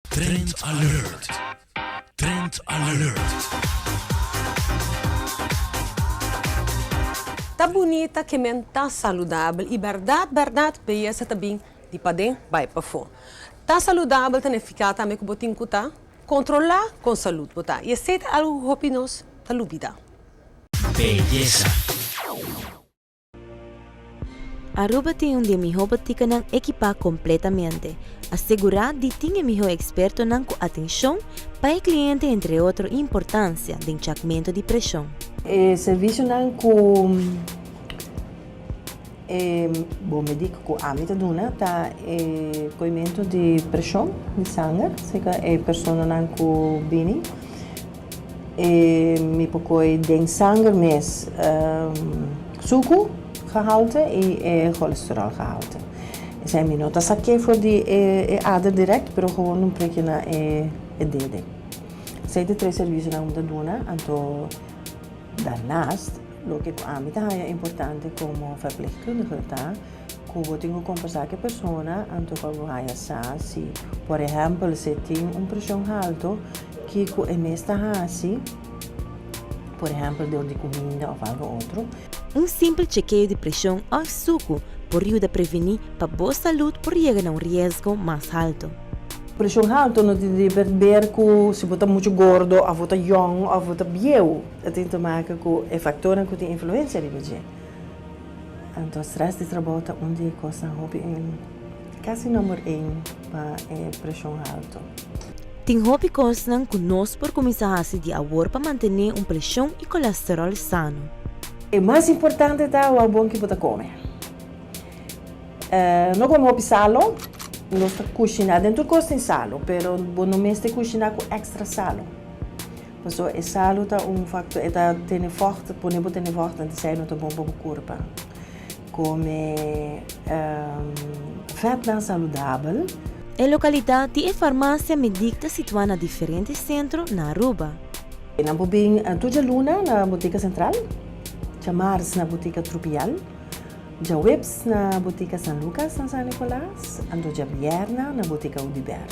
Trend Alert! Trend Alert! Ta bunita ke men ta saludabel i bèrdat bèrdat beyesa ta bin di paden bai pafó. Ta saludabel ta nifiká tambe ku bo tin ku ta kontrolá kon salud bo ta i esei ta algu ku hopi nos ta lubidá. Beyesa. Aruba tin un di e mihó botikanan ekipá kompletamente. Asegurá di tin e mihó ekspertonan ku atenshon pa e kliente entre otro importansia den chakmentu di preshon. E servisionan ku e bon mediko ku ami ta duna ta e koimentu di preshon di sanger serka e personanan ku bini. E mi por koe den sanger mes suku gehalte i e cholesterol gehalte. Esei mi no ta sak'é for di e ader direct pero gewoon un prikje na e dede. Esei ta e tres servisionan ku mi ta duna anto daarnaast loke ku ami ta haña importante komo verpleegkundige ta ku bo tin ku kombersá ku e persona anto pa bo haña sa si por ehèmpel si e tin un preshon haltu kiko e mes ta hasi por ehèmpel dor di kuminda òf algu otro. Un simpel chekeo di preshon òf suku por yuda prevení pa bo salud por yega na un riesgo mas haltu. Preshon haltu no tin di ber ku si bo ta muchu gordo òf bo ta yòn òf bo ta bieu. E tin te maka ku e faktornan ku tin influensia riba dje. Anto strès di trabou ta un di e kosnan hopi kasi number ein pa e preshon haltu. Tin hopi kosnan ku nos por kuminsá hasi di awor pa mantené un preshon i kolesteròl sano. E mas importante ta wou bon ki bo ta kome. No kome hopi salo, nos ta kushiná den tur kos tin salo, pero bo no mester kushiná ku èkstra salo. Pasobra e salu ta un factor, e ta tene vocht, pone bo tene vocht, anto esei no ta bon pa bo curpa. Come vetnan saludabel. E localidad di e farmacia Medic ta situa na diferente centro na Aruba. Nan por bin tur djaluna na Botica Central, djamars na Botica Trupial, djaweps na Botica San Lucas na San Nicolas, anto djabierna na Botica Oduber.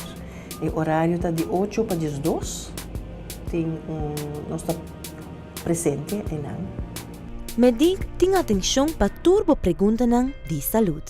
E orario ta di ocho pa diesdos. Tin un nos ta presente einan. Medic tin atencion pa tur bo preguntanan di salud.